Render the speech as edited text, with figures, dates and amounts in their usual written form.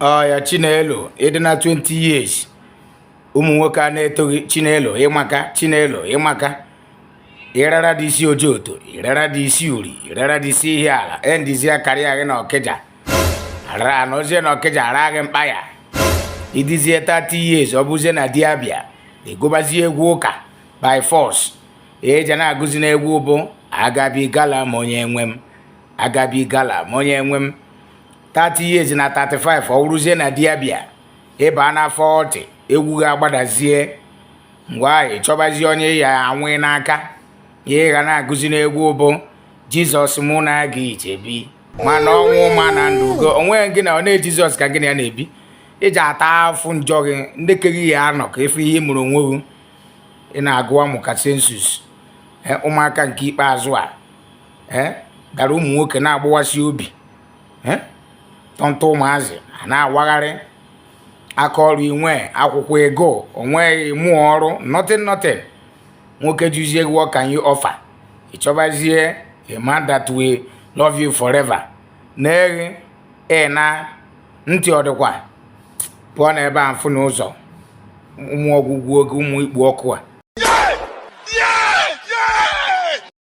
Ọ ya Chinelo, ịdị na 20 years, ụmụ nwoke a na-etoghị. Chinelo, ịmaka. Chinelo, ịmaka. Ịrara dị isi ojoto, ịrara dị isi uri, ịrara dị isi ihe ala endizie karịa gị na Ọkịja ara anọzie na Ọkịja ara gị mkpa ya. Ịdịzie 30 years, ọ bụzie na di abịa egobazie egwu ụka by force eje na-agụzi n'egwu bụ agabigala m onye nwe m, agabigala m onye nwe m. 30 years na 35, ọ wụrụzie na di abịa ịba na 40, egwu ga-agbadazie. Ngwa, ị chọbazie onye ya anwụ n'aka ya, ị ga na-agụzi n'egwu bụ Jizọs mụ na gị ichebi mana ọnwụ ma na ndụ go onwe gị na ọ na Jizọs ka gị na ya na-ebi iji ata afụ njọ gị. Ndị keghị ya anọ ka efe ihe mụrụ onwe gị. Ị na-agụ amụ ka census. Ụmụaka nke ikpeazụ a gara ụmụ nwoke na-agbawasị obi, tọntọ ụmụazị a na-awagharị aka ọrụ, inwe akwụkwọ ego onweghị mụọ ọrụ, nothing nothing. Nwoke juzie gị, "What can you offer?" Ị chọbazie a man that will love you forever. Na-eghe ị na ntị ọ dịkwa pụọ n'ebe a mfụ n'ụzọ ụmụ ọgwụgwụ oge ụmụ ikpu ọkụ a.